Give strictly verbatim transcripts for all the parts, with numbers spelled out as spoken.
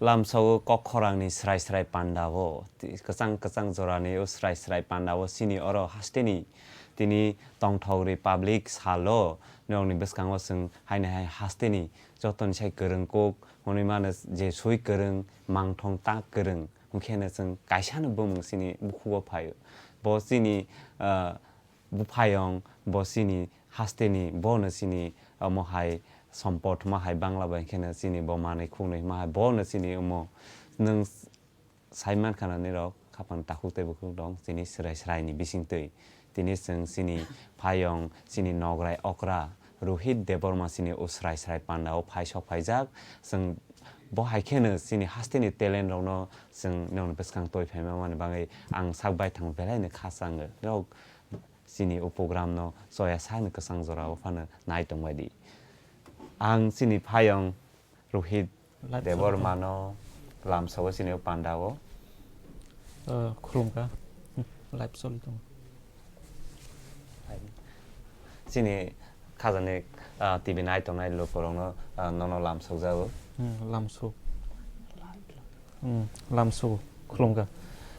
Lamsao kok khorangni srai srai pandao, ti-, kwchang kwchang jorani o srai srai pandao chini oro hasteni tini tongthok Republic salo norokni bwskango chwng haino hai hasteni jotoni sai kwrwng kuk hwnwi mano je sui kwrwng mangthong ta kwrwng hwnkhe no chwng kaisano bumung chini bukhugo phaio. Bo chini, ah, buphayong, bo chini hasteni, bono chini omo hai sompot ma hai bangla bai kheno chini bo manwi khuknwi ma hai bono chini omo nwng sai mankha na nirok khapang takhuk tei bukhuk dong chini srai srai ni bisingtwi. Tini chwng chini phayong, chini nograi okra Rohit Debbarma chini o srai srai panda o phai sok phaijak. Chwng bo hai kheno chini hasteni talent rokno chwng nokni bwskang toi phaima mani bagwi ang sak baithang belai no kha chango. Norok chini o program no choya sani kwchang jora o phano nai tongbai di. Ang chini phayong Rohit Live Debbarma no lamsao chini o panda o. Uh, khulumkha. Live choli tongo. Chini khajani, ah, T V nai tongnai lukurokno, ah, nono lamsokjago. Hmm, lamsok. Hmm, lamsok. Khulumkha.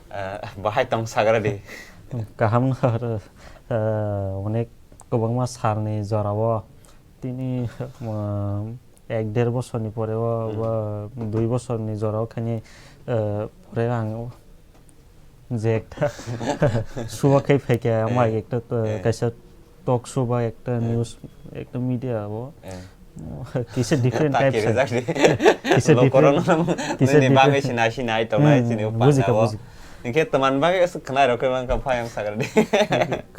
Ah, bahai tong sagra di. Hmm, kaham no, ah, onek kwbangma salni jorao tini, ah, ek der bosorni pore o, hmm, ba dui bosorni jorao khaini, ah, pore ang je ekta suwa khai phaikha, ama, eh, ekta, ah, eh, kaisa talk show ba ekta, eh, news, ekta media o. Eh. Kisa different type sa. Kisa different, kisa nini bagwi different. Sinai sinai tongnai, hmm, chini bujikha, upanda o. Bujikha. Hinkhe toman bagwi aswk khwnai rok khe mankha phayong sagra di.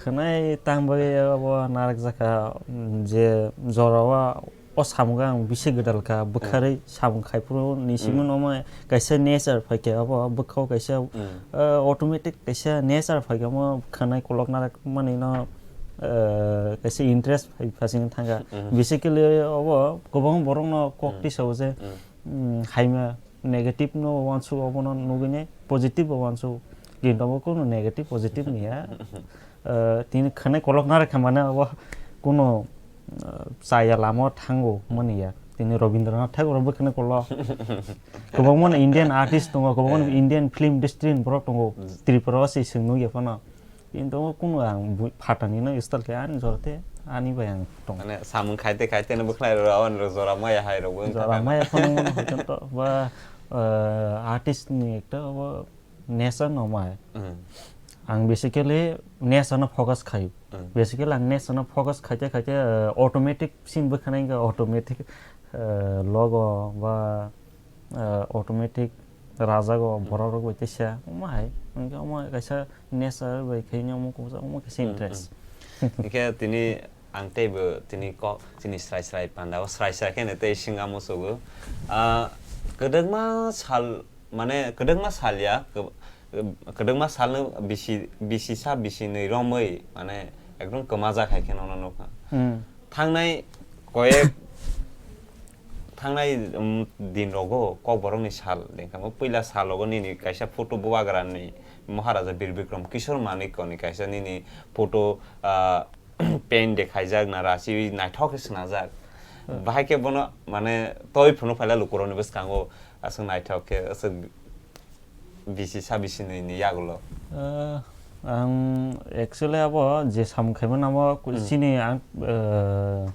Khwnai tang bagwi abo narak jakha, mm, je jora o, o samungo ang bisi gwdal kha, hmm, bwkharwi samung khai phuru ni simi, hmm, nomo kaisa nature phaikha abo bwkhao kaisa, hmm, ah, automatic kaisa nature phaikha omo khwnai kolok narak manwi no, ah, kaisa interest phai phasing thangkha. Mhm. Basically obo kwbang borokno kok, mhm, tisao je, mhm, mm, haima negative no wansuk obono nugwini positive bo wansuk. Kintu obo kunu negative positive niya. Mhm. Ah, tini khwnai kolok narakha mane obo kunu, ah, chaya lama thango, mhm, mani ya. Tini Rabindranath Tagore bo khwnai kolok. Kwbangma no Indian artist tongo, kwbangma no, eh, Indian film industry ni borok tongo. Mm. Tripura o se chwng nugya phano. Kintu o kunu ang bu-, phatani no style khe ani jora te ani bai ang tong. Mane samung khaite khaite no bwkhnai rw, ani rw jora maya hai rw wng jora kha. Maya phano mano hoito to ba, eh, artist ni ekta ba nature no mai. Hmm. Ang basically nature no focus khai. Hmm. Basically ang nature no focus khaite khaite, eh, automatic scene bwkhanai wngkha automatic, eh, logo ba ah, automatic rajago, hmm, borok rok bai teisa omo hai, hwnkhe omo kaisa nature bai khe omo kungsa omo kaisa, hmm, interest. Hmm. Hwnkhe tini ang teibo tini kok chini srai srai panda o srai srai khe tei singamo sugo. Ah, kwdwkma sal, mane kwdwkma sal ya, kw-, kwdwkma salno bisi, bisi sa bisi nwi romwi mane ekdom kwmajak hai khe nono nukha. Hmm. Thangnai koyek, thangnai, um, din rogo Kokborokni sal, dengkha mo puila sal rogo nini kaisa photo bubagra ni Maharaja Bir Bikram Kishore Manikya ni kaisa nini photo, ah, paint de khaijak na rasi naithok khe swnajak. Hmm. Bahai khe bono mane toi phunuk phaila lukurokni bwskango aswk naithok khe aswk bisi sa bisi nwi ni yagulo? Ah, ang actually abo je samung khaimani abo, hmm, chini ang, eh,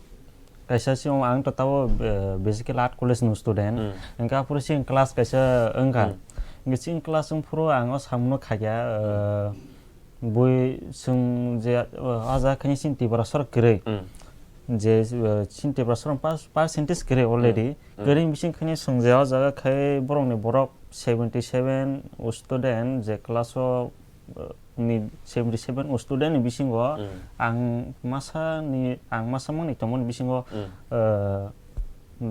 kaisa si ang to tabo, eh, basically art college ni student. Hmm. Hwnkhe aphuru si class kaisa wngkha. Hmm. Hwnkhe si class wngphuru ang o samung no khaikha, eh, hmm, bui chwng je, eh, aja khaini chini Tiprasa rok kwrwi. Hmm. Je, eh, chini Tiprasa rok pas-, percentage kwrwi already. Hmm. Hmm. Kwrwi bising khaini chwng je o jaga khai borokni borok seventy seven student je class o, eh, ni seventy seven student ni bisingo, hmm, ang masa ni, ang masa mani tongmani bisingo, hmm, eh,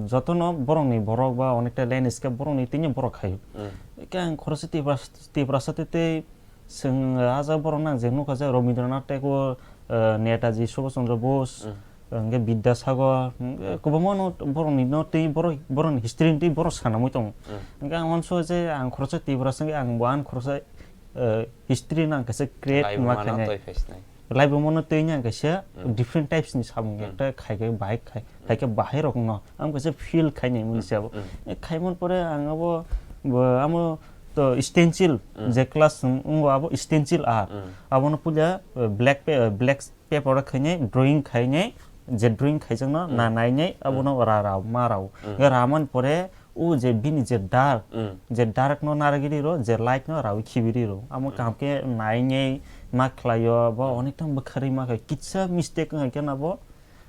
jotono borokni borok ba onekta landscape borokni tini borok khai. Hmm. Khe ang khoroksa Tiprasa, Tiprasa tei tei Chwng, ah, ajak borok nang je nukha je Rabindranath Tagore, ah, Netaji Subhash Chandra Bose, mm, hwnkhe Bidyasagar, hwnkhe kwbangma no borokni no tei borok, borokni history ni tei borok sanamwi tongo. Mm. Hwnkhe ang uansugo je ang khoroksa Tiprasa hwnkhe ang bo ani khoroksa, ah, history no ang kaisa create ma khainai. Laibuma no twi phai sinai. Laibuma no twi ni ang kaisa different types ni samung ekta khai khe bahai khai, khai khe bahai rok no ang kaisa feel khai nai mani se abo. Khai man pore ang abo, bo, amo to stencil je class wng-, wngo abo stencil art. Abono puila, eh, black pa-, eh, black paper o khainai drawing khainai, je drawing khaijakno na nainai abono ra ra ma rao. Ra man pore o je bini je dark, je dark no naragiri ro, je light no rawi khibiri ro. Amo kaham khe nainai ma khlaio, bo onek tang bwkharwi ma khai. Kitsa mistake wng khe na bo,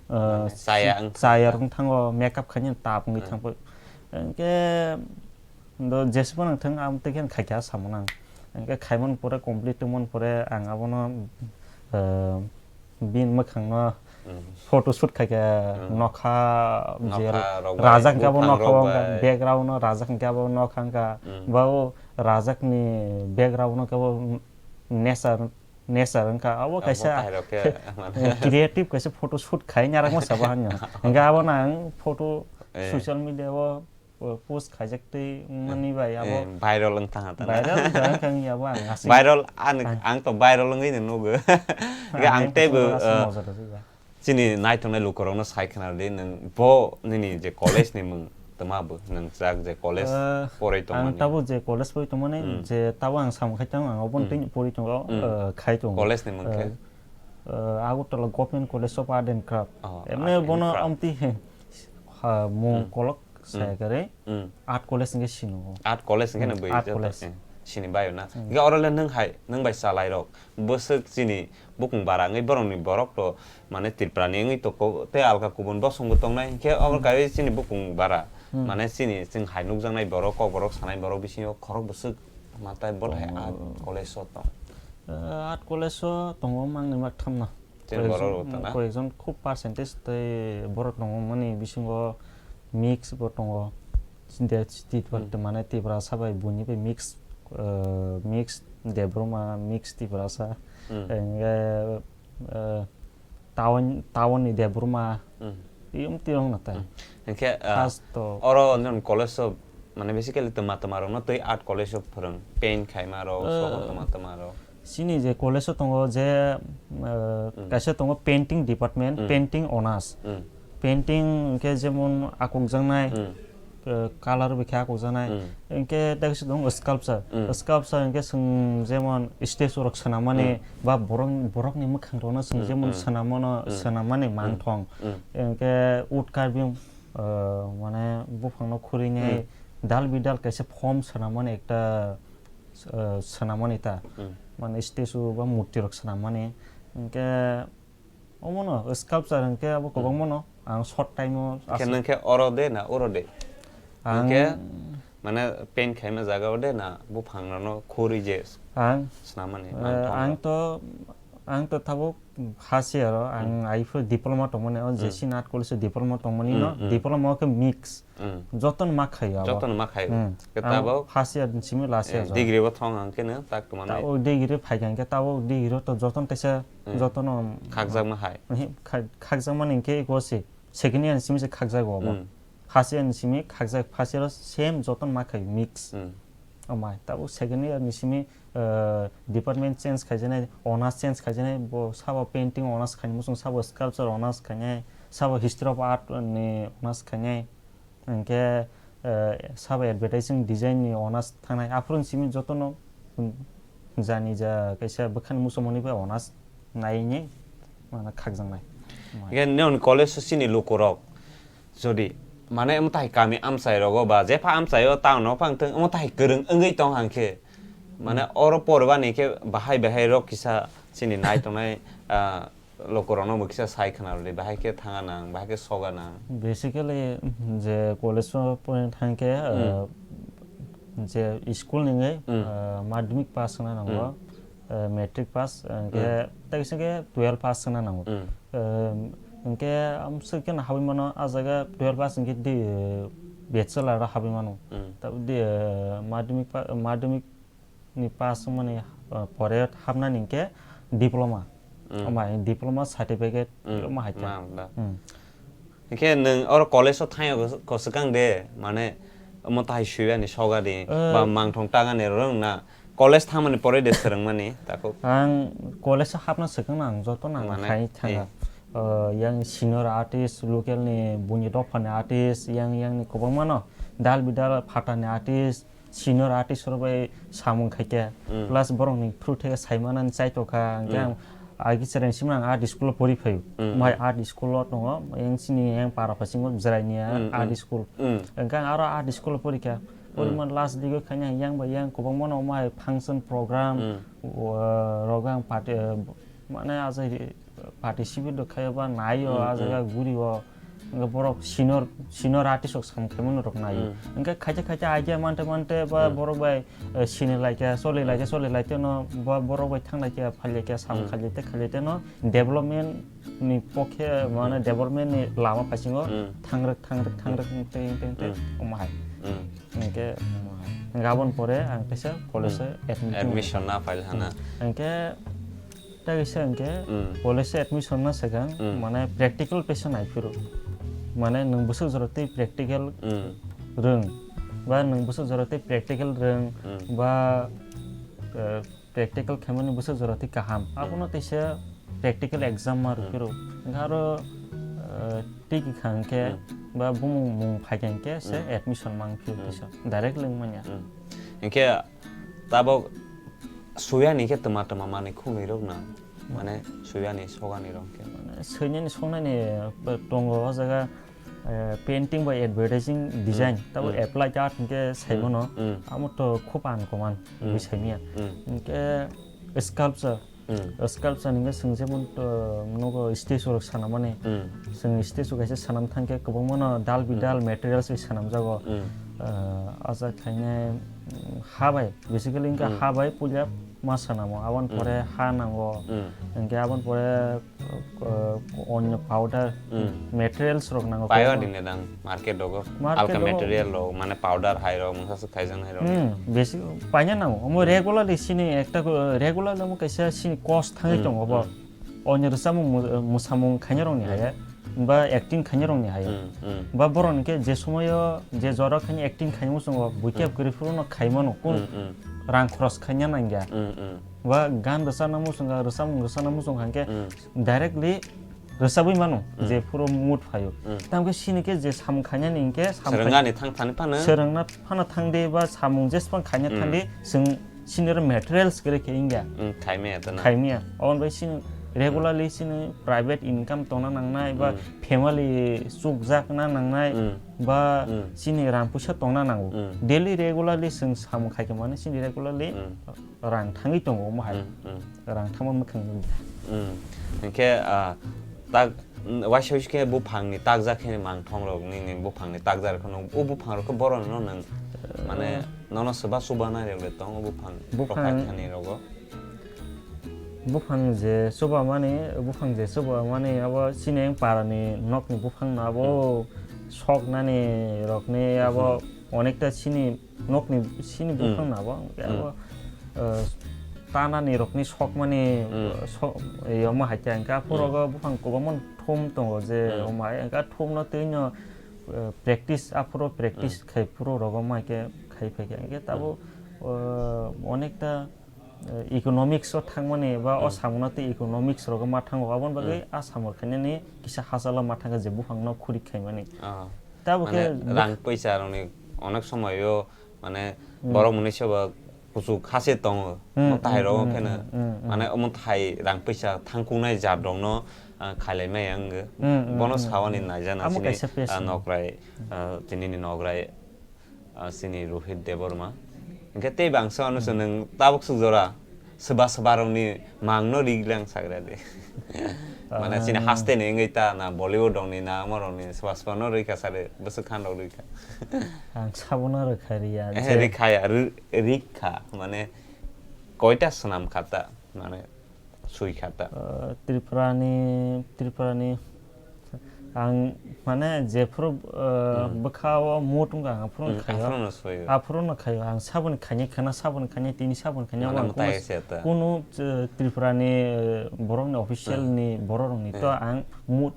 uh, chaya wng chaya wng thango, makeup khainai tap wngwi thangbo. Hwnkhe do jesbo nang thang, amo tei khe khai kha samo nang. Hwnkhe khai man pore complete wng man pore ang abono, uh, bini mwkhang no photo shoot khai khe nokha je rajak hwnkhe abo nokha wngkha, background no rajak hwnkhe abo nokha wngkha, ba o rajak ni background no khe bo nature, nature wngkha, abo kaisa creative kaisa photo shoot khai narak ma sabo hanya. Hwnkhe abo nang photo social media o post khaijak twi wngmani bai abo viral wng thang ha ta na. Viral wng thang ya bo ang asing. Viral ang to viral wngwi no nugo. Hwnkhe ang tei bo chini naitongnai lukurokno sai khna di, nwng bo nini je college ni mwng tma bo, nwng jak je college poroi tongmani. Ang tabuk je college poroi tongmani, je tabuk ang samung khai tongo, ang obo twi poroi tongo, khai tongo. College ni mwng khe? Agartala Government College of Art and Craft. Emne bono amtwi he, ha, mung kolok saya kare, art college hwnkhe sino. Art college hwnkhe nw bwi art college sini bayo na. Hwnkhe oro le nwng hai, nwng bai chalai rok. Bwswk chini bukung bara wngwi borokni borok to mane Tripurani wngwi toko tei alka kubun bosongbo tongnai, hinkhe abo kaiwi chini bukung bara mane chini chwng hai nukjaknai borok, kokborok sanai borok bisingo khorok bwswk mantai bo hai art college o tong. Art college o tongo mangni mak thamno. Chini borok rok tana? Koyekjon khub percentage tei borok tongo mani bisingo mix bo tongo. Mane Tiprasa bai buini bai mix, mix Debbarma, mix Tiprasa. Hwnkhe, town, town ni Debbarma. Tiyong tiyong na tai. Hwnkhe, oro non college o mane basically tma tma rok no tei art college o phwrwng paint khaima rok, soho tma tma rok. Chini je college o tongo je, kaisa tongo painting department, painting honours. Painting hwnkhe jemon akokjaknai, color bai khe akokjaknai. Hwnkhe tei kaisa tongo sculpture. Sculpture hwnkhe chwng jemon statue rok swnammani ba borok, borokni mwkhang rokno chwng jemon swnammano, swnammani mangthong. Hwnkhe wood carving, mane buphangno khurwinai dal bidal kaisa form swnammani ekta, uh, swnamani ta. Mane statue ba murti rok swnamani. Hwnkhe omono sculpture hwnkhe abo kwbangmano ang short time o. Khe nwng khe oro de na oro de? Ang hwnkhe mane paint khaima jaga o de na buphang rokno khurwi je ang, swnamani, uh, mangthong ang rok? To, ang to tabuk First year o ang aifru diploma tongmani, o J C Nath College o diploma tongmani no, diploma o khe mix. Jotono ma khaio abo. Jotono ma khaio. Khe tabuk first year ni simi last year o. Degree bo thong ang khe no tak tongmani. Tabuk degree phai kha hwnkhe tabuk degree o to jotono teisa, jotono khakjakma hai. Khakjakmani hwnkhe eko se second year ni simi se khakjago abo. First year ni simi khakjak, first year o same jotono ma khaio mix. O mai tabuk second year ni simi uh, department change khaijaknai, honours change khaijaknai, bo sabo painting honours khainai, muchung sabo sculpture honours khainai, sabo history of art ni honours khainai, hwnkhe, uh, sabo advertising design ni honours thangnai, aphuru simi jotono, um, jani ja kaisa bwkhani muchungmani bai honours nai ni mane khakjaknai. Hwnkhe nini college o chini lukurok jodi mane omo tai kami amchai rogo ba jepha amchai o town o phang thung omo tai kwrwng wngwi tong hang khe, mane oro poribani khe bahai bahai rok kisa chini nai tongnai, ah, lukurokno bo kisa sai khna rwdi, bahai khe thanga nang, bahai khe soga nang. Basically, je college o porina thang khe, ah, je school ni wngwi, ah, madhyamik pass wngna nango, ah, matric pass, ah, hwnkhe tei kisa khe twelve pass wngna nango. Ah, hwnkhe amswk khe habwi mano, ah jaga twelve pass hwnkhe di, ah, bachelor o habwi mano. Tabuk di, ah, madhyamik pa-, madhyamik ni pass wngmani, ah, pore hapnani hwnkhe diploma. Omo hai diploma certificate, diploma hai khe. Hwnkhe nwng oro college o thangya kos-, kwswkang de, mane omo tai suiyani soga di, ba mangthong tangani rwng na, College thangmani pore de swrwngmani takhuk? Ang college o hapna swkang ang joto nang Mane, khai thanga. eh. Uh, yang senior artist, local ni buini dopha ni artist, yang, yang ni kwbangma no dal bidal phatha ni artist, senior artist rok bai samung khai khe. Mm. Plus borok ni through the sai manani chai tokha. Hwnkhe Mm. ang agi chereng sima ang art school o pori phaio. Mm, Mai mm. art school o tongo, yang sini yang para phasingo Jeraini Mm, art mm. school. Mm. Hwnkhe ang aro art school o pori kha. Pori Mm. man last degree khaina yang bai yang kwbangma no mai function program, Mm. uh, rok ang parti-, uh, mane ajai participate do khayo ba naio, Mm, ah jaga mm. guri o. Hwnkhe borok senior, senior artist rok sam khaimano rok naio. Mm. Hwnkhe khaite khaite idea mante mante ba Mm. borok bai, eh, sini laikha, soli laikha, Mm. soli laikha no ba borok bai thang laikha, phai laikha, sam Mm. khailai te khailai te no development ni pokhe, mane Mm. development ni lama phasingo Mm. thangrwk, thangrwk, thangrwk, Mm. teng, teng, teng, Mm. omo hai. Mm. Hwnkhe, omo hai. Hwnkhe aboni pore ang kaisa college Mm. o admit Admission na file hana. Hwnkhe, Ta kisa hwnkhe Mm. college o admission na swkang, Mm. mane practical tesa naiphuru. Mane nwng bwswk jora tei practical Mm. rwng, ba nwng bwswk jora tei practical rwng, Mm. ba, eh, practical khaimani bwswk jora tei kaham. Mm. Abono teisa practical exam ma Mm. rwphuru. Hwnkhe aro, eh, tiki kha hwnkhe Mm. ba bumung mung phaikha hwnkhe se Mm. admission ma wngphuru Mm. teisa. Direct le wngmanya. Mm. Hwnkhe tabok suyani khe twma twma manwi khumui rok na, mane suyani sogani rok khe. Mane swinani songnani tongo o jaga, eh, painting bai advertising design, Mm, tabo mm. applied art hwnkhe Mm, saimano, mm. amo to khub uncommon, Mm. bui saimanya. Mm. Hwnkhe sculpture, Mm. sculpture hwnkhe chwng jemon to nogo statue rok sanamani, Mm. chwng statue kaisa sanam thangkhe kwbangmano dal bidal Mm. materials bai sanamjago. Mm. Eh, o jaga khainai, mm, ha bai, basically wngkha Mm. ha bai puila ma sanamo, aboni Mm. pore ha nango, Mm. hwnkhe aboni pore, uh, onyo powder, Mm. materials rok nango Payo kwbangma. Dine dang market rogo, Market alka rogo. Material rok, mane powder hai rok, mungsa swk khaijak nai rok. Hmm, basic paina nango. Omo Hmm. regularly sini ekta ko-, regularly omo kaisa sini cost thangwi Hmm, tongo bo. Hmm. Onyo rwchapmung mu-, musamung khaina rokni Hmm. haya, ba acting khaina rokni haya. Hmm, hmm. Ba borok ni khe je somoyo je jora khaina acting khaina muchungo buikhe Hmm. kwrwi phuru no khaimano, kun Hmm, hmm. rang khoros khaina nangya. Hmm, hmm. Ba gan rwchapna muchungo, rwchapmung rwchapna muchung hwnkhe Hmm. directly rwchabwi mano, Mm. je phuru mood phaio. Mm. Tamkhe sini khe je samung khainani hinkhe samung Swrwngani khai-, thang thani phano. Swrwngna phano thangdi ba samung jesphang khaina Mm. thangdi, chwng sini oro materials kwrwi khe wngya. Mm, khaimaya to na. Khaimaya. Oboni bai sini regularly sini private income tongna nangnai ba Mm. family chukjakna nangnai Mm. ba Mm. sini rang puisa tongna nango. Mm. Daily regularly chwng samung khai khe mani sini regularly Mm. rang thangwi tongo omo hai. Mm, mm. Rang thangma mwkhang nukdi. Mm. Hinkhe, ah, tak, mm, waisa waisa khe buphangni takjak khe mangthong rok nini buphangni takjak rok no, o buphang rok khe bohrok no nwng, mane, Eh. nono swba chuba nai rok de tong o buphang Buphang prokhai thani rogo? Buphang je chuba mani, buphang je chuba mani abo chini parani nokni buphang no abo Hmm. sok nani rokni abo Hmm. onekta chini nokni sini Hmm. buphang no abo, Hmm. abo, eh, tanani rokni sokmani, Hmm. eh, so-, eh, omo hai khe hwnkhe aphuru Hmm. rogo buphang kwbangma thum tongo je Hmm. omo hai hwnkhe thum no twi no, eh, practice aphuru practice Hmm. khai phuru rogo omo hai khe khai phai khe hwnkhe tabuk, Hmm. eh, onekta, eh, economics o thangmani ba o Hmm. samungno tei economics rogo ma thango aboni bagwi Hmm. a samung khainani kisa hachalo ma thangkha je buphangno khuri khaimani. Ah. Tabuk Mane khe rang bwkha- poisa rokni onek somoyo mane Hmm. borok mwnwi sobo kuchuk hase tongo. Hmm, Omo tahai hmm, rok hmm, pheno hmm, hmm, hmm. mane omo thai rang poisa thangkuknai jat rokno, ah, khailai maya wngwi. Hmm, hmm, Bono hmm, sawani hmm. naijana Amo chini, kaisa ah, person. Nokrai, ah, chini ni nokrai, ah, chini Rohit Debbarma. Hinkhe tei bangsa ano Hmm. chwng nwng tabuk swk jora. Swba swba rokni mangno ri lang sagra de. Mane chini Ah. haste ni wngwi ta na Bollywood rokni na omo rokni swba swba no rikha sare bwswk khan rok rikha. Ang sabono rikha riya Eh, je. Rikha ya, ri-, rikha. Mane koita swnam kha ta, mane sui kha ta. Ah, Tripura ni, Tripura ni Ang mane jephuru, uh, Hmm. bwkha o mood wngkha ang aphuru Hmm, khaio. Aphuru no soyo. Aphuru no khaio. Ang saboni khaini khana, saboni khaini tini, saboni khaini Mane ang mwtai kunu, se ta. Kunu, uh, Tripura ni, uh, borok ni official Hmm. ni borok rok ni to Hmm. ang mood,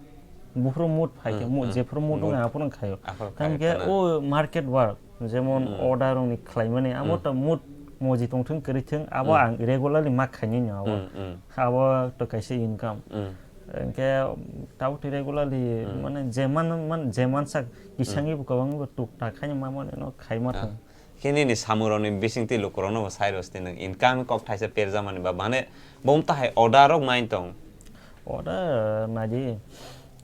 buphuru mood phai khe, Hmm, mood, hmm. Jephuru mood wngkha Mood. Aphuru khaio. Aphuru Tamo khaio khe khana. O market work, jemon Hmm. order rok ni khlaimani, amo Hmm. to mood moji tongthwng kwrwi thwng, abo Hmm. ang regularly ma khainai no abo. Hmm, hmm. Abo to kaisa income. Hmm. Hwnkhe, um, tabuk twi regularly, Hmm. mane, je man, man, je mansak, kisangwi Hmm. bo kwbangwi bo tuk tak khaina ma mani no khaima Ah. thang. Khe nini samung rokni bisingtwi lukurokno bo sai rw sini nwng income kok thaisa perjamani ba, mane, bo wng tahai order rok mai tong? Order, naidi,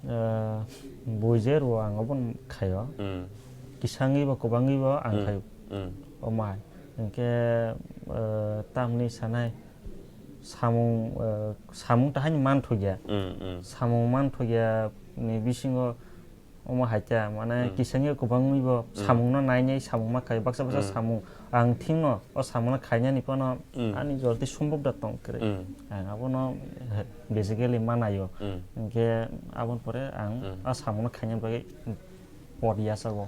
eh, buijer bo ang obo khaio. Hmm. Kisangwi bo kwbangwi bo ang Hmm. khaio. Hmm. O mai. Hwnkhe, eh, tamni sanai samung, eh, samung ta haino manthokya. Hmm, hmm. Samung manthokya ni bisingo omo haikha, mane Hmm. kisangwi kwbangwi bo Hmm. samungno nainai samung ma khai, baksa baksa Hmm. samung. Ang thingno o samungno khainani phano Hmm. ani jorti sombok da tong kwrwi. Hmm. Ang abono, eh, basically manaio. Hmm. Hwnkhe aboni pore ang Hmm. o samungno khaina bagwi pot yachago.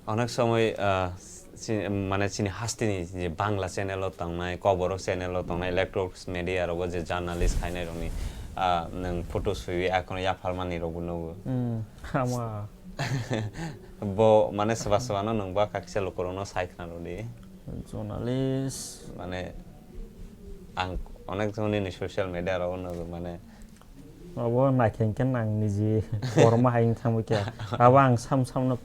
Onek somoi, ah, si-, mane chini hasteni je Bangla channel o tongnai, Kokborok channel o tongnai, electronics media rogo je journalist khainai rokni, ah, nwng photo swiwi akhorno yapharmani rokbo nugo. Hmm, ama. Bo mane swba swbano nwng ba kakisa lukurokno sai khna rwdi. Journalist. Mane ang onek jonni social media rogo nugo mane. Abo naikhe hwnkhe ang niji korma hai wng thangbai kha. Abo ang sam samno,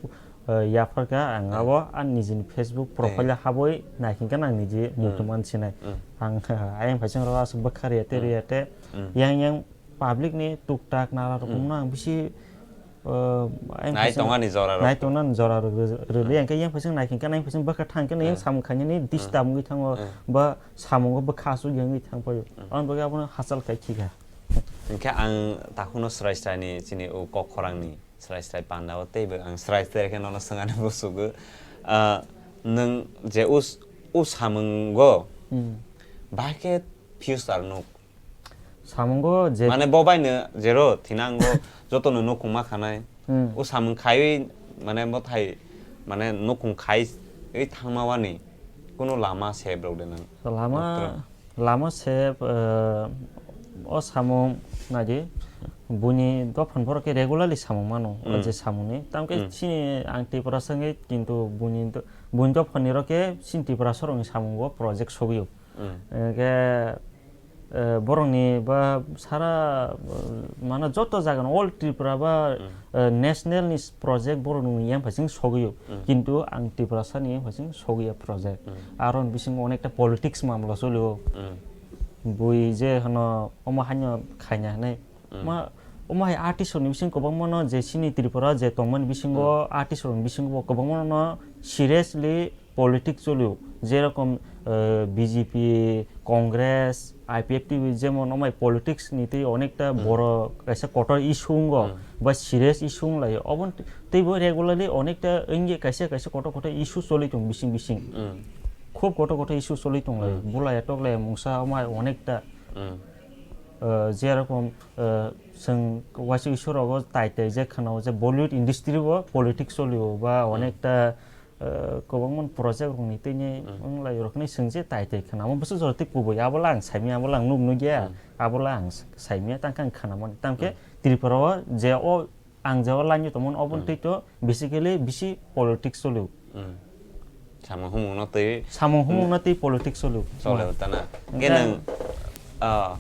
eh, yapharkha, ang Ah. abo ang nijini Facebook Eh. profile habwi naikhe hwnkhe ang niji Hmm. muitu mansinai. Hmm. Ang, eh, ayang phaising rok aswk bwkha riyate Hmm. riyate, Hmm. yang yang public ni tuk tak nara Hmm. rokomno ang bisi, eh, ayang Nai phaising tongani jora rok. Nai tongani jora rok rw-, rwli Hmm. ang khe yang phaising naikhe hwnkhe ang phaising bwkha thang khe yang Hmm. samung khainani Hmm. disturb wngwi thango Hmm. ba samungo bwkha aswk yang wngwi thang phaio. Hmm. Aboni bagwi abono hachal khai khikha. Hwnkhe ang takhuno srai srai ni chini o kok khorang ni srai srai panda o teibo ang srai srai khe nono swngani bo sugo. Ah, nwng je us-, o samungo Hmm. bahai khe future nuk. Samungo je Mane bo bai no jero thinango joto no nukhung ma khanai. Hmm. O samung khaiwi mane bo thai mane nukhung khai wi thangma wani kunu lama se brok de nang. Lama Matra. Lama se, eh, o samung naidi, buini dophani borok khe regularly samung mano, o Mm. je samungni. Tamkhe Mm. chini ang Tiprasa wngwi, kintu buini do-, buini dophani rok khe chini Tiprasa rokni samungo project sogwi o. Mm. Hwnkhe, eh, borokni ba sara, eh, mano joto jagano all Tripura ba, Mm. eh, national ni project borokni yang phaising sogwi o. Mm. Kintu ang Tiprasa ni yang phaising sogwi ya project. Mm. Aro ni bisingo onekta politics mamla choli o. Mm. Bui je hano omo haino khaina hinwi. Mm. Ma, omo hai artist rokni bisingo kwbangma no je chini Tripura je tongmani bisingo Mm. artist rokni bisingo bo kwbangma no seriously politics choli o. Jerokom, eh, B J P, Congress, I P F T jemon omo hai politics ni tei onekta Mm. boro kaisa kotor issue wngo Mm. ba serious issue wng lai o. Obo teibo regularly onekta wngya kaisa kaisa kotor kotor issue choli tongo bising bising. Mm. Khub kotor kotor issue choli tong lai. Mm. Bulai ya tok lai mungsa omo hai onekta. Mm. Eh, jerokom, eh, chwng waisa issue rogo tai tai je khana o je Bollywood industry o politics choli o ba Mm. onekta, eh, kwbangma project rokni tini Mm. wng lai rokni chwng je tai tai khana. Omo bwswk jora tei kubui abo lang saimya abo lang nuk nuk ya. Mm. Abo lang saimya tang khe ang khana mani. Tang khe Mm. Tripura o je o Ang je o line o tongmani obo Mm. twi to basically bisi politics choli o. Mm. Samung humung no twi Samung humung no twi politics choli o. Chole o tana. Hwnkhe Hwnkhe nwng, ah,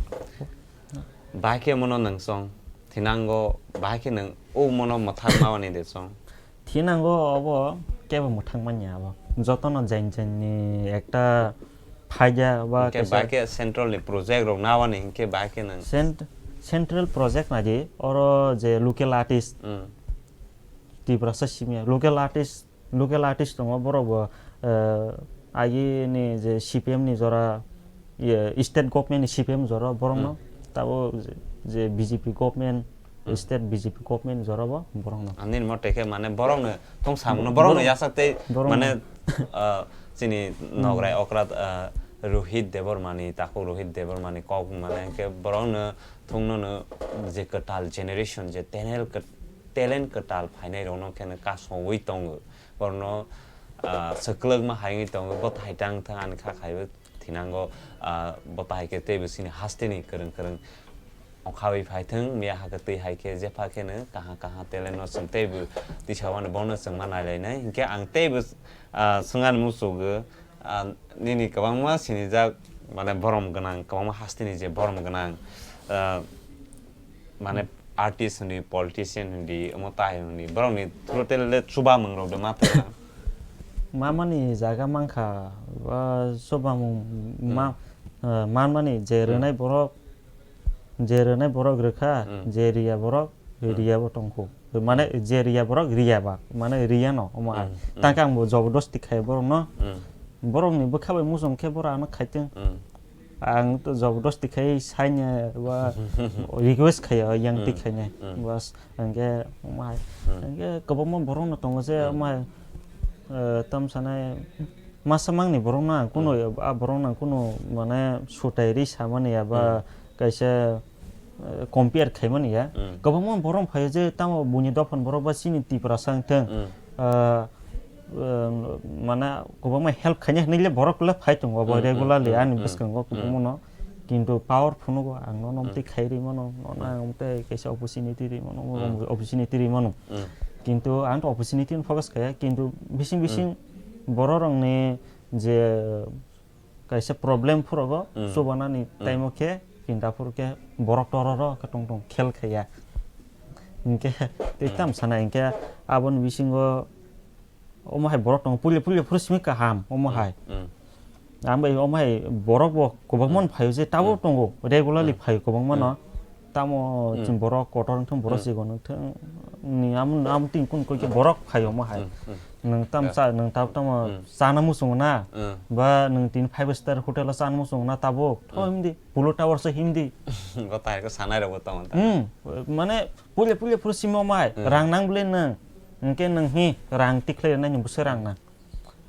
bahai khe mono nwng chong thinango, bahai khe nwng o mono mwthang mawani de chong. Thinango obo kebo mwthang manya abo. Jotono jain jain ni ekta phaida ba Hwnkhe kaisa bahai khe central ni project rok nawani hwnkhe bahai khe nwng. Cent-, central project naidi oro je local artist Mm. Tiprasa simya local artist, local artist tongo borok bo, eh, agi ni je C P M ni jora, iye, state government ni C P M jora borok no Mm. tabo je, je B J P government, Mm. state B J P government jora bo borok no. Ani mo teke mane borok no tong samung no borok no Borok yasak tei borok mane, no. ah, chini nograi okra, ah, Rohit Debbarma ni takhuk Rohit Debbarma ni kok mane hwnkhe borok no thung no no je kwtal generation je tenel kwt-, talent kwtal phainai rok no khe no kasowi tongo borok no, ah, swklwkma hai wngwi tongo bo thai tang thang ani kha khai bo thinango, ah, bo thai khe teibo chini haste ni kwrwng kwrwng Okhawi phai thung, miya hakhe twi hai khe jepha khe no kaha kaha talent no chwng teibo tisa wano bono chwng ma nai lai nai. Hinkhe ang teibo, ah, swngani muchungo, Ah, nini kwbangma sinijak, mane, borom gwnang, kwbangma hasteni je borom gwnang, ah, mane, artist hwnwi, politician hwnwi, omo tai hwnwi, borokni totally chuba mwngrok de ma thangna. Mamani jaga mankha, ba chubamung ma-, Hmm. ah, manmani je Hmm. rwnai borok, je rwnai borok rwkha, Hmm. je riya borok Hmm. riya bo tongkho. Mane Hmm. je riya borok riya ba, mane riya no, omo hai. Hmm. Hmm. Tangkhe ang bo jobodosti khai borok no, Hmm. borok ni bwkha bai muchung khe borok ano khaiteng. Hmm. Ang to jobodosti khai saine ba request khai yang Hmm. tik khaine. Hmm. Bas, hingke omo hai. Hmm. Hingke kwbangma borok no tongo je Hmm. omo hai, eh, tam sanai masa mangni borok no ang kuno Hmm. a borok no ang kuno mane sutai ri samani ya ba Hmm. kaisa eh, compare khaimani ya. Mm. Kwbangma borok phaio je tamo buini dophani borok ba chini Tiprasa wngthang, Mm. ah, eh, mane kwbangma help khaina hinwi le borok le phai tongo bo Mm, mm, regularly mm, ani mm, bwskango mm. Kwbangma no. Kintu power phunugo ang no Mm. nomtwi khai ri mano, no Mm. ang tei kaisa opportunity ri mano, Mm. opportunity ri mano. Mm. Kintu ang to opportunity no focus khaya, kintu bising Mm. bising borok rokni je kaisa problem phuru bo Mm. chubanani Mm. time o khe kinta phuru khe borok tororo khe tong tong khel khaiya. Hinkhe tei Mm. tam sana hinkhe aboni bisingo omo hai borok tongo puila puila phuru simi kaham omo Mm. hai. Mm. Ang bai omo hai borok bo kwbangma Mm. phaio je tabuk Mm. tongo regularly Mm. phaio kwbangma no. Mm. Tamo Mm. chwng borok kotor wngthang, borok Mm. chikon wngthang, ni amo, amo tin kun koi khe borok phai omo hai. Mm, mm. Nwng tam Yeah. cha, nwng tab tamo Mm. chana muchungo na, Mm. ba nwng tini five star hotel o chana muchungo na tabuk, tho Mm. himdi, Pulo Tower se himdi. Bo tai khe sanai rok bo tamo ta. Mm, mane puile puile phuru simi omo hai, Mm. rang nang bwle nwng, hwnkhe nwng hi rang tikhlai rwnai ni bwswk rang nang.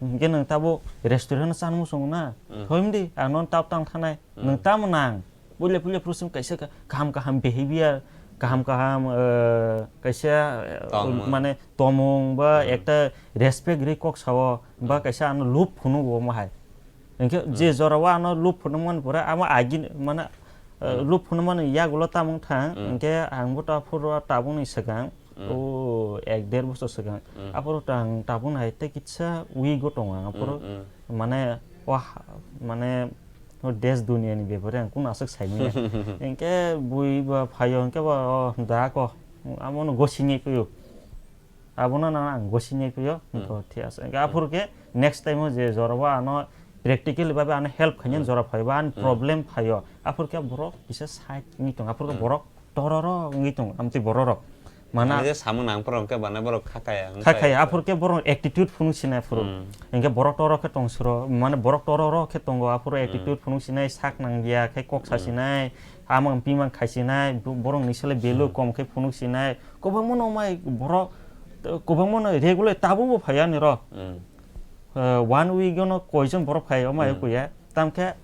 Hwnkhe nwng tabuk restaurant o chana muchungo na, Mm. tho himdi, ang no tab tang thanai, Mm. nwng tamo nang. Puila puila phuru simi kaisa ka-, kaham kaham behavior, kaham kaham, eh, kaisa, eh, Tongmung. Mane tomung ba Hmm. ekta respect ri kok sao ba Hmm. kaisa ano loop phunuk bo omo hai. Hingke je Hmm. jora o ano loop phunuk man pore amo agin mane, eh, Hmm. Loop phunuk man yagulo tamung thang, Hmm. hingke ang bo ta phuru tabung ni swkang, Hmm. o ek der bosor swkang. Hmm. Aphuru tang tabung hai tei kitsa week o tongo ang aphuru Hmm, hmm. Mane wah, mane O desh duniya ni bepare ang kunu aswk sai manya. Hingke bui ba phaio hingke ba o da ko amo no gosini kuyo. Abono na ang gosini kuyo. Hmm. Hingke thik ase. Hingke aphuru ke next time o je jora ba ano practical babe ano help khainani Hmm. jora phai ba ani Hmm. problem phaio. Aphuru ke borok kisa side ni tong. Aphuru ke Hmm. Borok tororo wngwi tong amtwi bororok. Mana Ani je samung nang phuru hwnkhe bana borok kha khaya, wng Kha khaya, khaya. Aphuru khe borok attitude phunuk sinai phuru. Hmm. Hwnkhe borok torok khe tong suro, mane borok tororo khe tongo, aphuru Hmm. Attitude phunuk sinai, sak nang ya khe kok sa Hmm. Sinai, amang bimang khai sinai, bo-, borok ni sale value Hmm. Kom khe phunuk sinai. Kwbangma no mai borok, kwbangma no regular tabuk bo phai ani ro. Hmm. Eh, one week no koijon borok phai, o mai Hmm. Kuya. Tamkhe,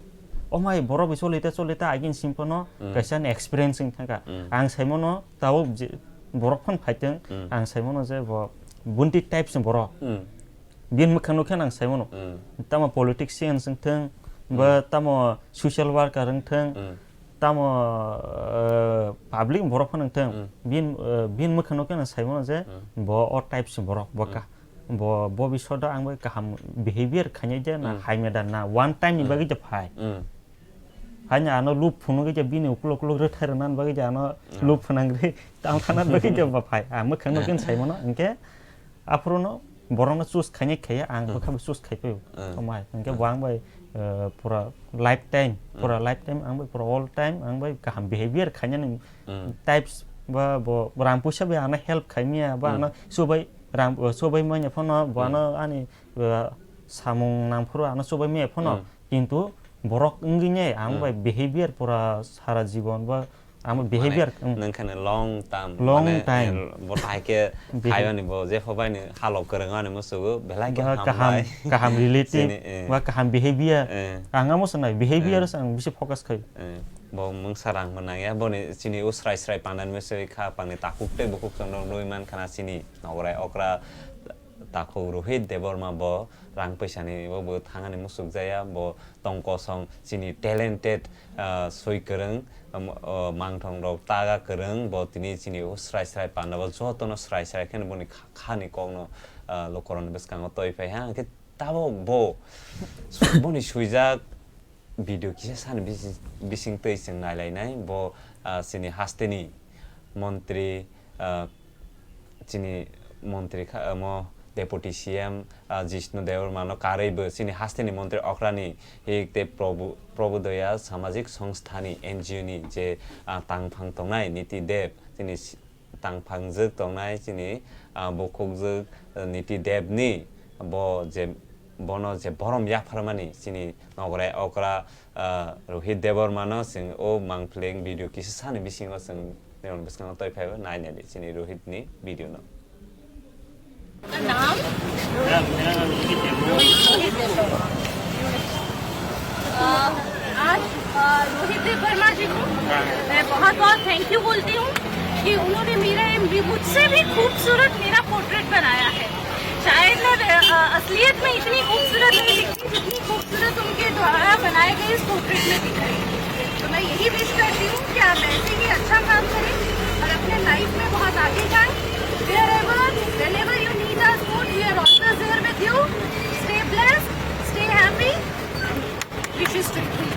o mai borok bai cholite cholite agin simphano Hmm. Kaisa ni experience wng thangkha. Hmm. Ang saimano tabuk je borok phano phaiteng, Hmm. Ang saimano je bo bunti types ni borok. Hmm. Bini mwkhang nukhe ang saimano. Hmm. Tamo politicians wngthang, ba Hmm. Tamo social worker wngthang, Hmm. Tamo, eh, public borok phano wngthang. Hmm. Bini, eh, bini mwkhang nukhe ang saimano je Hmm. Bo o types ni borok, bo Hmm. Ka-, Bo, bo bisodo ang bai kaham behavior khainai de na Hmm. Haimya da na one time ni Hmm. Bagwi de phai. Hmm. Haino ano loop phunugwi de bini ukulok ukulok rwthai rwna bagwi de ano Hmm. Loop phunangri tang thana bagwi de ba phai. Ang mwkhang no Hmm. Kin sai mano, hwnkhe aphuru no borok no choose khainai khaiya, ang Hmm. Bwkha bo choose khai phai. Hmm. Omai, hwnkhe Hmm. Bo ang bai, eh, pura lifetime, Hmm. Pura lifetime ang bai pura all time ang bai kaham behavior khainani Hmm. Types ba bo rang puisa bai ano help khaimya ba Hmm. Ano subai rang, subai manya phano bo Hmm. Ano ani, uh, samung nangphuru ano subai maya phano Hmm. Kintu borok wngwi ne ang Hmm. Bai behavior pura sara jibon ba ang Mane behavior, hmm. Nwng kheno long term, long time. Bo tai khe Behavior. Khaiyoni bo je phobaini halok kwrwng ani musugo belai khe Ba kaham, hambai. Kaham relative, Chini, eh. Ba kaham behavior. Eh. Ang amo sanai behavior Eh. Ang bisi focus khai. Eh. Bo mungsa rang mwnang ya, boni chini o srai srai pandan mesoi kha pangni takhuk tei bukhuk chwng nui man khana chini nograi okra takhuk Rohit Debbarma bo rang paisa ni bo bo thangani musuk jaya, bo tong kosong chini talented, ah, soi kwrwng, um, uh, mangthong rok taga kwrwng bo tini chini o srai srai panda bo joto no srai srai kheno boni kha-, khani kok no, ah, lukurok ni bwskango toi phai ha, hwnkhe Tabok bo, boni swijak video kisa sani bisi-, bising twi chwng nailainai. Bo, ah, chini hasteni montri, ah, chini montri kha, omo Deputy C M, ah, Jishnu Debbarmano karwi bo chini hasteni montri okrani hik tei Probu-, Probudaya Samajik Songstha ni, N G O ni je, ah, tangphang tongnai Niti Deb, chini si-, tangphangjwk tongnai chini, ah, bukhukjwk, ah, Niti Debni bo je, bono je borom yapharmani chini nograi okra, ah, Rohit Debbarmano chwng o mangphleng video kisa sani bisingo chwng nirokni bwskango twi phaibo. Nai naidi chini Rohitni video no. नाम? मेरा, मेरा नाम रोहित है। रोहित है। अ, आज, अ, रोहित देव वर्मा जी को मैं बहुत बहुत थैंक यू बोलती हूँ कि उन्होंने मेरा, मुझसे भी खूबसूरत मेरा पोर्ट्रेट बनाया है। शायद मैं, अ, असलियत में इतनी खूबसूरत नहीं दिखती जितनी खूबसूरत उनके द्वारा बनाए गए इस पोर्ट्रेट में दिख रही है। तो मैं यही विश करती हूँ कि आप ऐसे ही अच्छा काम करें और अपने लाइफ में बहुत आगे जाएं। Wherever, whenever you need us, we are always there with you. Stay blessed, stay happy, and wishes to you.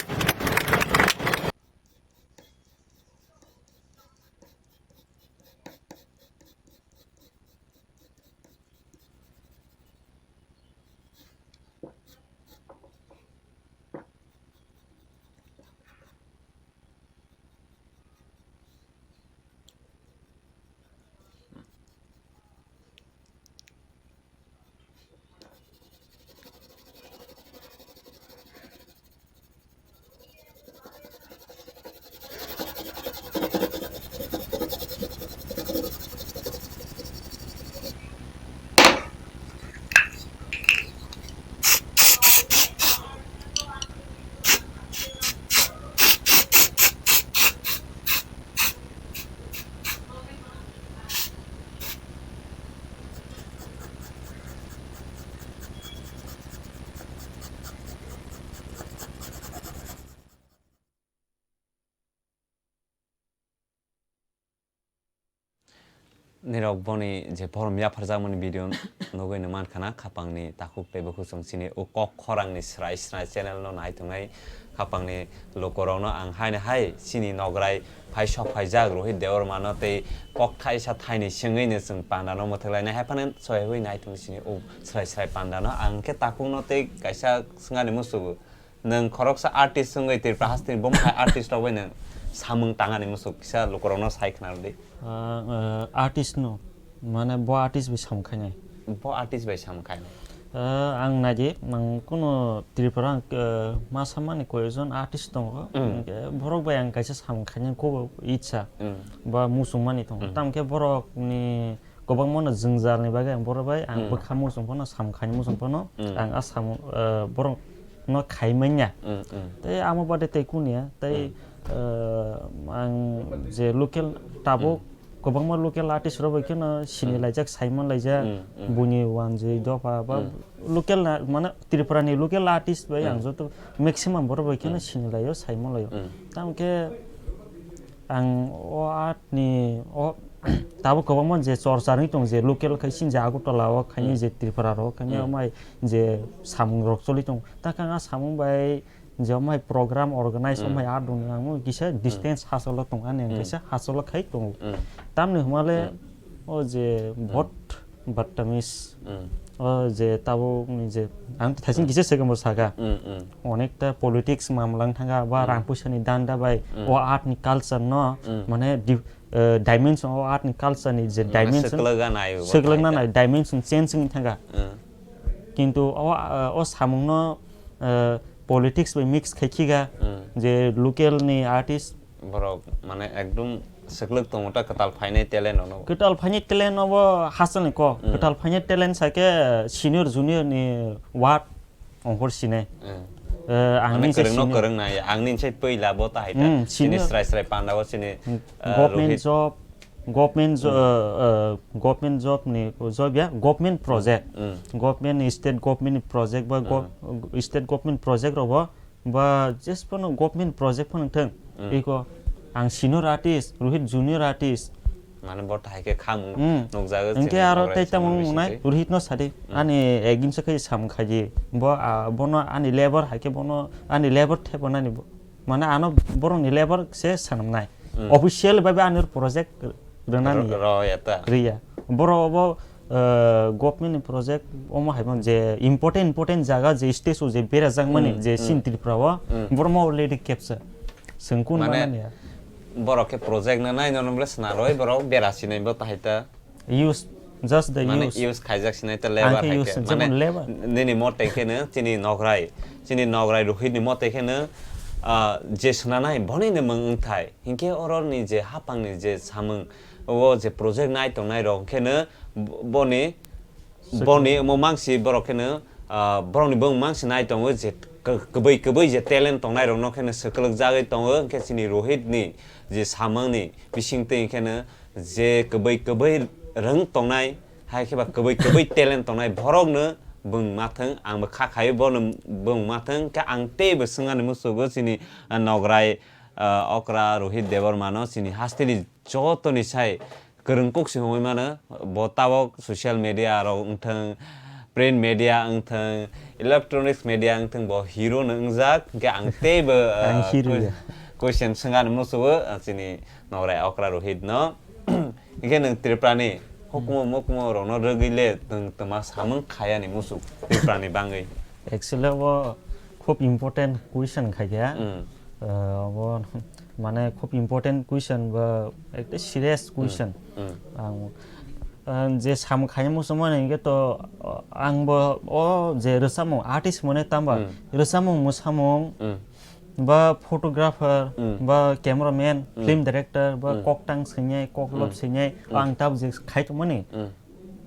Nirok boni je borom yapharjakmani video nugwi no mankha na, khapangni takhuk tei bukhuk chwng chini o kok khorangni srai srai channel no nai tongnai khapangni lukurokno ang haino hai chini nograi phai sok phaijak Rohit Debbarmano tei kok thaisa thaini swngwi no chwng panda no mwthwk lainai, hai phano soiwi nai tongo chini o srai srai panda no. Ang khe takhuk no tei kaisa swngani musugo. Nwng khoroksa artist wngwi Tripura hasteni bumthai artist rok bai nwng samung tangani muchuk kisa lukurokno sai khna rwdi. Ah, ah, artist no, mane bo artist bai samung khainai. Bo artist bai samung khainai. Ah, ang naidi, ang kuno Tripura ang, ah, ma samani koijon artist tongo. Mm. Hwnkhe borok bai ang kaisa samung khainai kho itsa. Mm. Ba muchungmani tongo. Mm. Tamkhe borokni kwbangma no jwngjalni bagwi ang borok bai ang Mm. bwkha muchung phano, samung khaini muchung phano Mm. ang a samung, ah, borok no khai manya. Mm, mm. Tei amo baade tei kunia tei, Mm. ah, ang je local tabuk Mm. kwbangma local artist rok bai kheno sini Mm. laijak, saiman laijak, Mm, mm. buini wanjwi dopha ba Mm. local na, mane Tripura ni local artist bai ang Mm. joto maximum borok bai kheno Mm. sini laio, saiman laio. Mm. Tamkhe ang o art ni o tabuk kwbangma je chorcha wngwi tong je local khai sini je Agartala o khaini Mm. je Tripura ro khaini Mm. omai je samung rok choli tong ta khe ang a samung bai je omai program organize Mm. omai art rok ni ang kisa Mm. distance hachalo tong ani ang Mm. kisa hachalo khai tongo Mm. tamni hwnmale Mm. o je Mm. bot Baptamis. Mm. O je tabuk ni je, ang thaising kisa second bo saka. Mm, mm. Onekta politics mamlang thanga ba Mm. rang puisa ni danda bai Mm. o art ni culture no Mm. mane di-, eh, dimension o art ni culture ni je Mane dimension swklwk nai bo swklwk na thai nai dimension change wng thanga. Mm. Kintu o, eh, o samung no, eh, politics bai mix khai khiga Mm. je local ni artist Borok mane ekdum swklwk tongo ta kwtal phainai talent ono. Kwtal phainai talent obo hachal ni kok. Mm. Kwtal phainai talent sa khe senior junior ni word ongkhor sinai. Mm. Eh, ang Mane ni se kwrwngno senior. Kwrwng nai, ang ni se puila bo ta hai ta. Mm, Chini senior. Srai srai panda o chini, Mm, eh, government Rohit. Job, government jo-, Mm. eh, eh, government job ni, job ya, government project. Mm. Government, state government ni project ba gov-, Mm. state government project rok bo ba jes phano government project phano thwng, Mm. iko ang senior artist, Rohit junior artist, Mane bo thai khe khamung Hmm. nukjago Hingke chini aro Nograi tei tamo samung wng nai, bisingtwi. Rohit no sadi. Hmm. Ani ekdin se khe sam khaidi. Bo, ah, bono ani level hai khe bono ani level thebo nani bo. Mane ano borok ni level se sanam nai. Hmm. Official bai bai ani project rwnani Ro-, ya. Ro ya ta. Riya. Boro bo, eh, government ni project omo hai je important important jaga je stage o je berajak mani Hmm, je hmm. Sin Tripura o Hmm. borok ma already capture. Sengkun Mane, manani ya. Borok khe project na nai nono bwle snaroi borok bera sinai bo tahai ta. Use, just the Mane use. Use khaijak sinai ta Ang lebar khe hai use, khe. Jemon Mane lebar. Nini mote khe no chini Nograi, chini Nograi Rohit ni mote khe no, ah, je swnanai boni ni mung wngthai. Hinkhe oro ni je hapang ni je samung, o je project nai tongnai rok khe no bo-, boni Boni omo mangsi borok kheno, ah, borokni bwng mangsi nai tongo je k-, kwbwi kwbwi je talent tongnai rokno kheno swkwlwk jagwi tongo, hwnkhe chini Rohit ni je samung ni bisingtwi kheno je kwbwi kwbwi rwng tongnai, hai khe ba kwbwi kwbwi talent tongnai borokno bwng ma thwng, ang bo kha khaio bono bwng ma thwng, khe ang teibo swngani musugo chini, ah, Nograi, ah, okra Rohit Debbarma no chini hasteni jotoni sai kwrwng kuk se hwnwi mano, bo tabok social media rok wngthang, print media wngthang, electronics media wngthang, bo hero no wngjak, hwnkhe ang teibo, Ang ah, hero que-, ya. Question swngani musugo, ah, chini Nograi okra Rohit no. Hwnkhe nwng Tripura ni hukumu Hmm. mukumu rokno rwgwi le nwng twma samung khayani musuk Tripura ni bangwi. Actually, bo khub important question khai khe. Hmm. Ah, bo mane khub important question ba ekta serious Hmm. question. Hmm. Ang, ah, je samung khaini muchungmani hwnkhe to, ah, ang bo o je rwchapmung artist mane tamba Hmm. rwchapmung musamung Hmm. ba photographer Hmm. ba cameraman, Hmm. film director ba Hmm. koktang swngnai, koklop Hmm. swngnai, Hmm. ang tabuk je khai tongmani. Hmm.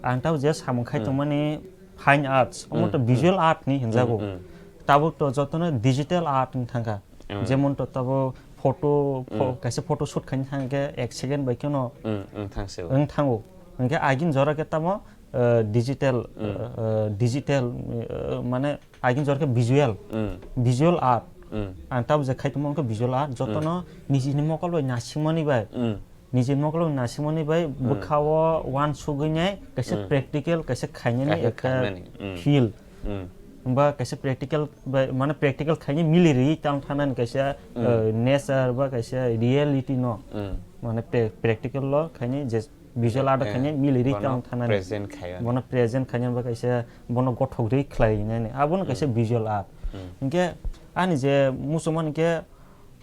Ang tabuk je samung khai Hmm. tongmani fine arts, omo Hmm. to Hmm. visual art ni hinjago. Hmm. Hmm. Tabuk to jotono digital art wng thangkha. Hmm. Jemon to tabuk photo, pho-, Hmm. kaisa photo shoot khaina thangkhe ek second bai kheno Hmm. Hmm. Thangse o. Wng thango. Hwnkhe agin jora khe tamo, eh, digital, Hmm. eh, eh, digital, eh, mane agin jora khe visual, Hmm. Visual art. Hmm. Ang tabuk je khai tongmani khe visual art, Hmm. jotono nijini mokol bai nasikmani bai. Hmm. Nijini mokol bai nasikmani bai Hmm. bwkha o uansugwi nai kaisa Hmm. practical, kaisa khainani Kaisa ekta khainani. Hmm. Field. Hmm. Ba kaisa practical bai, mane practical khainai mili rwi tang thanani kaisa, Hmm. eh, nature ba kaisa reality no. Hmm. Mane pra-, practical lo khainai je visual art Eh, khainai mili rwi bono tang thanani. Present khainani. Bono present khainani ba kaisa bono gothok rwi khlai nani. Abono kaisa Hmm. visual art. Hmm. Hinkhe ani je muchungmani khe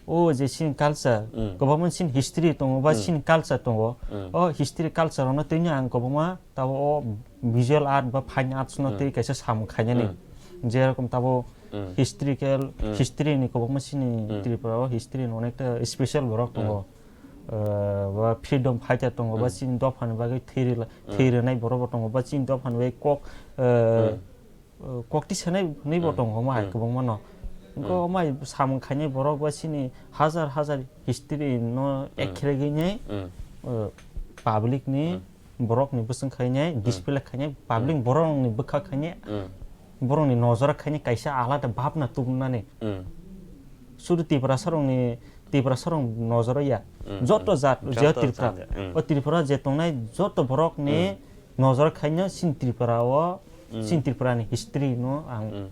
o je chini culture, Mm. kwbangma chini history tongo, ba Mm. chini culture tongo. Mm. O history culture-ono tini ang kwbangma tabo o visual art ba fine arts-no Mm. tei kaisa samung khainani. Mm. Jerokom tabo Mm. historical, Mm. history ni kwbangma chini Mm. Tripura o history ni onekta special borok tongo. Mm. Eh, ba freedom fighter tongo, ba Mm. chini dophani bagwi thwi rwla-, Mm. thwi rwnai borok bo tongo, ba chini dophani bagwi kok, eh, Mm. uh, kokti sanai hwnwi bo Hmm. tongo, omo hai Hmm. kwbangma no. Wngkha Hmm. omo hai samung khainai borok ba chini hajar hajar history no Hmm. ekherek wngnai, Hmm. uh, public ni Hmm. borok ni bwswng khainai, Hmm. display khainai, public Hmm. borok ni bwkha khainai, Hmm. borok ni nojora khainai kaisa alada bhabna tubunani. Hmm. Sudu Tiprasa rok ni, Tiprasa rok nojora ya. Hmm. Joto Hmm. jat, Joto je Tripura. Jat, hmm. O Tripura je tongnai joto borok ni Hmm. nojor khaino chini Tripura o, Mm. chini Tripura ni history no ang, Mm.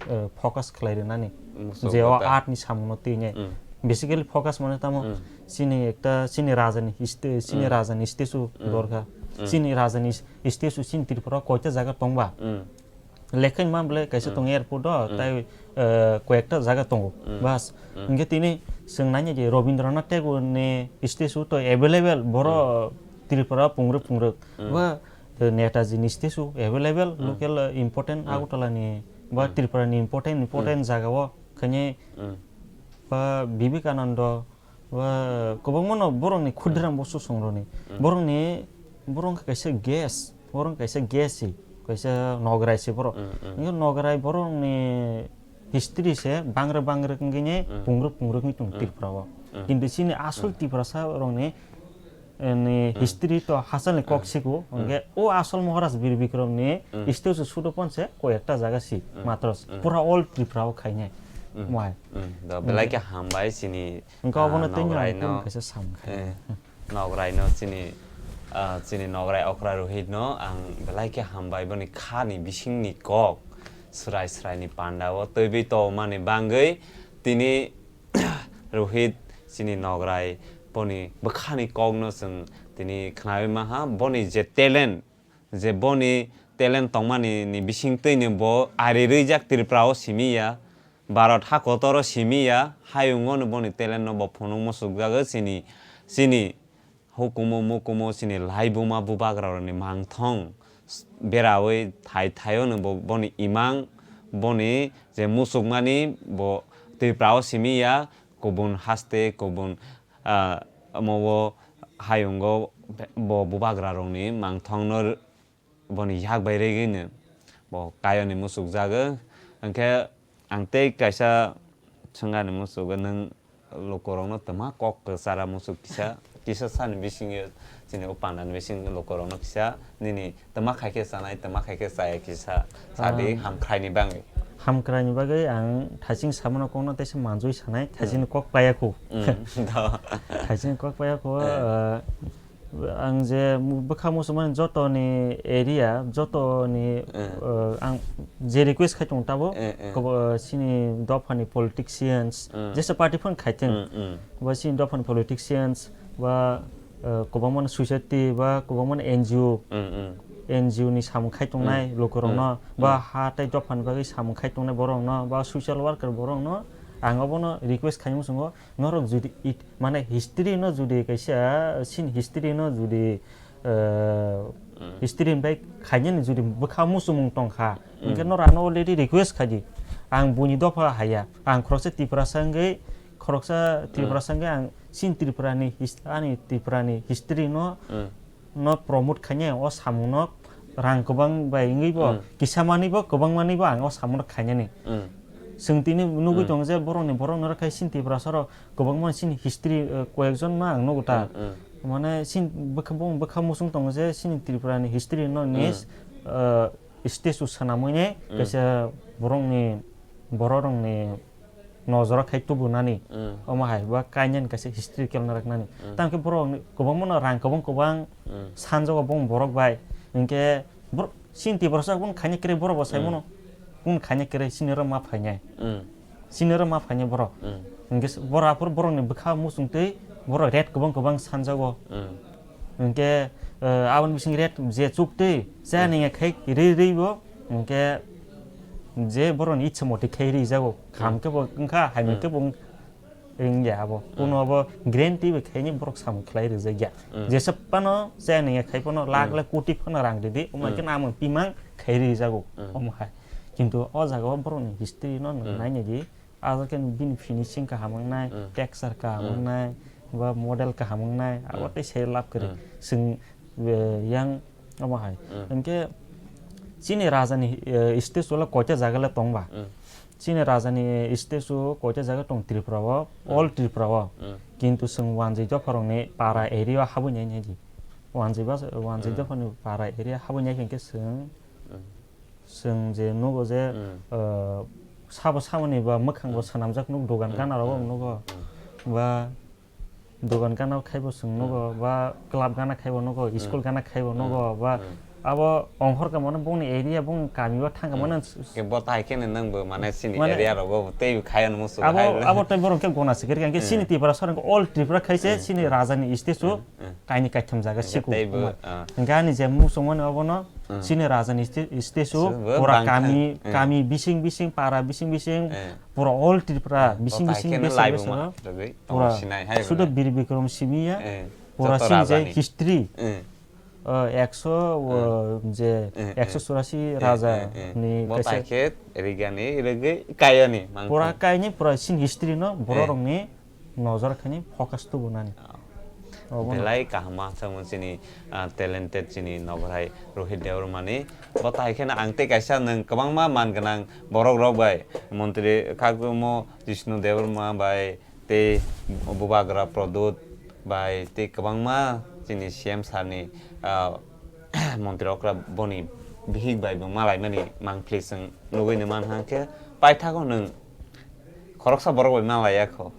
eh, focus khlai rwnani. Muchung Je o kota. Art ni samung no twi nai. Mm. Basically focus mane tamo Mm. chini ekta chini raja ni history, chini Mm. raja ni statue Mm. dorkha. Mm. Chini raja ni statue chini Tripura o koita jaga tongba. Mm. Lekhaini ma bwle kaisa Mm. tong airport o, Mm. tai, eh, koyekta jaga tongo. Mm. Bas. Mm. Hingke tini chwng nai je Rabindranath Tagore ni statue to available boro Mm. Tripura pungrwk pungrwk. Mm. Ba, eh, Netaji ni statue available, Mm. local, eh, important Mm. Agartala ni, ba Mm. Tripura ni important, important Mm. jaga o khainai Mm. ba Vivekananda, ba kwbangma no borok ni khudram bo susung roni. Mm. Borok ni, borok wngkha kaisa gas, borok wngkha kaisa gas si, kaisa nograi si borok. Mm, mm. Wngkha nograi borok ni history se bangrwk bangrwk wngwi ne Mm. pungrwk pungrwk wngwi tongo Mm. Tripura o. Mm. Kintu chini asol Mm. Tiprasa rok ni, eh, ni Mm. history to hachal ni kok Mm. Siko, Mm. hwnkhe o asol Maharaj Bir Bikram ni Mm. statue sudo ponse koi ekta jaga si Mm. matros. Mm. Pura all Tripura o khainai. Mm. Why? Mm. Do belai khe hambai chini, Wngkha ah, obono tei nograi ang no, kaisa sam khai. Eh, nograi no chini Ah, chini nograi okra Rohit no ang belai khe hambai, boni kha ni bising ni kok, srai srai ni panda o twiwi tongmani bangwi tini Rohit chini nograi boni bwkha ni kok no chwng tini khnawi maha, boni je talent, je boni talent tongmani ni bising twi ni bo ari rwijak Tripura o simi ya, Bharat ha kotor o simi ya, hayung o no boni talent no bo phunuk muchuk jago chini, chini hukumu mukumu chini laibuma bubagra rok ni mangthong s-, berawi thai thai o no bo boni imang, boni je muchukmani bo Tripura o simi ya, kubun haste kubun, ah, omo o hayung o bo bubagra rok ni mangthong no boni yak bai regwi no bo kayoni muchuk jago. Hwnkhe ang tei kaisa swngani muchugo, nwng lukurokno twma kok kwchara muchuk kisa, kisa sani bisingo chini o pandani bisingo lukurokno kisa nini twma khai khe chanai, twma khai khe chaya kisa sadi. Ah. Hamkraini bagwi. Hamkraini bagwi ang thaiching samano kokno teisa manjui sanai, thaichini kok paya kho. Mm. Thaichini kok paya kho, eh, ah, Ang je mu-, bwkha muchungmani jotoni area, jotoni, eh, ang je request khai tongo tabuk, eh, eh, kobo, chini dophani politicians, eh, jesa party phano khai thung, mm, mm, ba chini dophani politicians, ba, eh, kwbangma society, ba kwbangma N G O, mm, mm, N G O ni samung khai tongnai, mm, lukurokno, mm, ba, mm, ha tei dophani bagwi samung khai tongnai borokno, ba social worker borokno, ang obono request khai muchungo, Norok jodi it-, mane history no jodi kaisa, sin history no jodi, eh, mm, history ni bai khainani jodi bwkha muchungmung tongkha, mm, hwnkhe norok ano already request khaidi. Ang buini dopha haya. Ang khoroksa Tiprasa wngwi, khoroksa, mm, Tiprasa wngwi ang sin Tripura ni his-, ani Tripura ni history no, mm, no promote khainai, o samung no rang kwbang bai wngwi bo, mm, kisa manwi bo, kwbang manwi bo ang o samung no khainani. Mm. Chwng tini nugwi, mm, tongo je borok ni, borok no rwkha sin Tiprasa rok kwbangma chini history, eh, koyekjon no ang nugo ta. Mm, mm. Mane chini bwkha, bwkha muchung tongo je chini Tripura ni history no, mm, nis, eh, statue swnamwi ne, mm, kaisa borok ni, borok rok ni nojoro khai tubunani. Mm. Omo hai ba kainani kaisa historical narwknani. Mm. Tamo khe borok ni kwbangma no rang kwbang kwbang, mm, sanjago bong borok bai. Hinkhe borok chini Tiprasa bong khaina kwrwi borok bo sai, mm, mano. Bong khaina kwrwi chini oro ma phainai. Mm. Chini oro ma phainai borok. Mm. Hinkhe borok aphuru borok ni bwkha muchung twi borok red kwbang kwbang sanjago. Mm. Hinkhe, eh, aboni bising red je chuk twi, chaya, mm, nangya khai ri ri bo, hinkhe je borok ni ichha moti khai ri jago. Kham, mm, khe bo wngkha, hamya, mm, khe bo wng-, wngya abo. Mm. Kuno abo guarantee bai khaini borok samung khlai rijak ya. Mm. Jesa phano chaya nangya khai phano lakh, mm, lakh koti phano rang ridi, omo, mm, khe namung pimang khai rijago, mm, omo hai. Kintu o jaga o borok ni history no nwng, mm, nainai di, ajak khe bini finishing kaham wngnai, mm, texture kaham, mm, wngnai, ba model kaham wngnai, abo, mm, tei sai lab kwrwi. Mm. Chwng, eh, yang omo hai. Mm. Hinkhe chini raja ni, eh, statue le koita jaga le tong ba? Mm. Chini raja ni statue koita jaga tong Tripura o, mm, all Tripura o. Mm. Kintu chwng Wanjwi dopha rok ni para area o habwi nai nai di. Wanjwi ba, Wanjwi, mm, dopha ni para area habwi nai khe chwng, mm, chwng je nugo je, mm, eh, sabo samani ba mwkhang bo, mm, swnamjak nuk, dogan, mm, gana rogo, mm, nugo, mm, ba dogan gana khaibo chwng nugo, mm, ba club gana khaibo nugo, mm, school gana khaibo, mm, nugo, ba, mm, abo onghor ka mano bongni area, bongni kami o thang ka, mm, mano. Ke bo tai khe nwng bo mane chini, mane, area rogo tei khai ano musu abo, hai. Abo tei borok khe gona sikir khe, mm, chini Tripura sorong all Tripura khai se, mm, chini, mm, raja ni statue, mm, mm, kaini kaitham jaga, mm, siku tei bo, kuma. Ah. Gani je musu mani obono, mm, chini raja ni sti-, statue, so, bo pura bang kami, mm, kami bising bising, para bising bising, eh, pura all Tripura, eh, bising, bo bising, tai khe besa, lai besa, buma, rwgwi, pura tong sinai hai sudo bwle. Bir Bikram simi ya, eh, pura joto sini je raja ni history, eh, eh, ekso, eh, je, eh, eh, ekso churasi, eh, raja, eh, eh, ni bo kaisa tai khe rigani, rwgwi, kayoni, mangthang. Pura kaini, pura sini history no, borok, eh, rok ni nojor khaini focus tubunani. Oh. Obono. Belai kaham ma thangmo chini, ah, talented chini nograi Rohit Debbarma ni. Bo tai kheno ang tei kaisa nwng kwbangma man gwnang borok rok bai, montri khagwimo Jishnu Debbarma bai tei Bubagra Pradyut bai tei kwbangma chini C M sir ni, ah, montri okra boni bihik bai bo malaimani mangpli chwng nugwi ni man hwnkhe paithago nwng Khoroksa borok bai malaiya kho.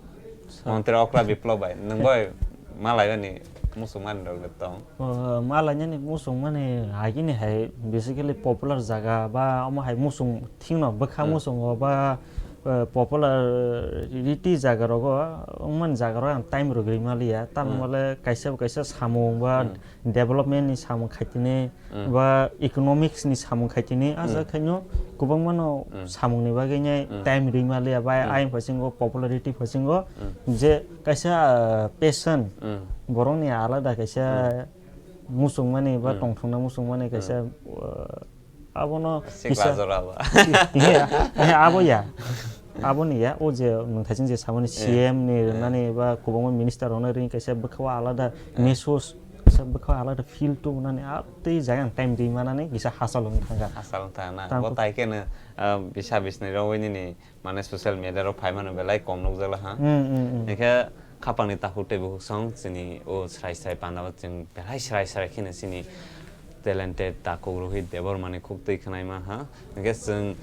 Sa- Montri okra Biplop bai. Nwng bai malaibani Muchungmani rok de tong. O, malainani muchungmani agini hai basically popular jaga ba omo hai muchung thingno bwkha Hmm. muchungo ba, eh, popular riti jaga rogo wngmani jaga rok ang time rwgwi maliya. Tamo Hmm. bole kaisa bo kaisa samung ba Hmm. development ni samung khaitini Hmm. ba economics ni samung khaitini a Hmm. jaga khaino kwbangmano Hmm. samung ni bagwi nai Hmm. time rwgwi maliya ba Hmm. ayang phasingo popularity phasingo Hmm. je kaisa, ah, passion Hmm. borokni alada kaisa Hmm. muchungmani ba Hmm. tongthokna muchungmani Hmm. kaisa, uh, abono Sikla kisa jora ba. Iya, iya, abo ya. Aboni ya, o je nwng thaising je samani Hmm. C M ni Hmm. nani ba kwbangma minister rokno ring kaisa bwkhao alada Hmm. message, kaisa bwkhao alada feel to nani a tei jaga ang time di manani kisa hasal wng thangkha. Hasal wng thangna. Tang Bo kuk- tai khe no, ah, bisa bisni rogwi nini Mane social media rok phaimano belai kom nukjakla ha. Hmm, hmm, hmm. Hingkhe khapangni takhuk tei bukhuk song chini o srai srai pandao chwng belai srai srai kheno chini talented takhuk Rohit Debbarmani khuk twi khwnaima ha. Hingkhe chwng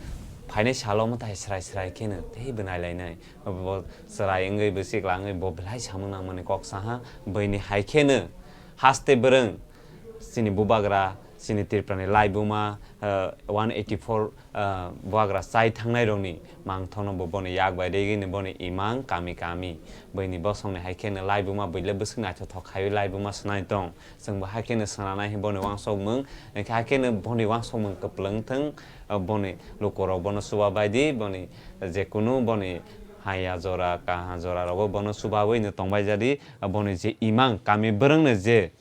phainai salo mwtai srai srai kheno teibo nailainai. Bo chwrai wngwi bo sikla wngwi bo belai samung nangmani kok saha. Buini hai kheno haste bwrwng chini bubagra, chini Tripurani laibuma, eh, one eighty four, eh, bubagra chai thangnai rokni mangthokno bo boni yak bai rigini boni imang kami kami. Buini bosongni hai kheno laibuma buile bwswk naithothok khaiwi laibuma swnai tong. Chwngbo hai kheno swnanai hi boni wangsokmung, hingkhe hai kheno boni wangsokmung kwplwng thwng, eh, boni lukurok bono chuba bai di, boni jekunu boni haya jora, kaha jora rokbo bono chubawi no tongbai jadi, eh, boni je imang kami bwrwngno je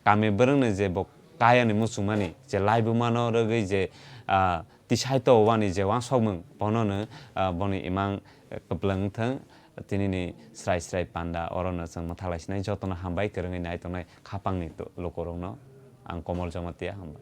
Kami bwrwngni je bo kayani muchungmani je laibumano rwgwi je, ah, tisai to wani je wansokmung bonono, ah, boni imang, eh, kwplwng wngthwng. Tinini srai srai panda orono chwng mwthaklai sinai jotono hambai kwrwngwi nai tongnai khapangni to-, lukurokno ang Komol Jamatia hambai.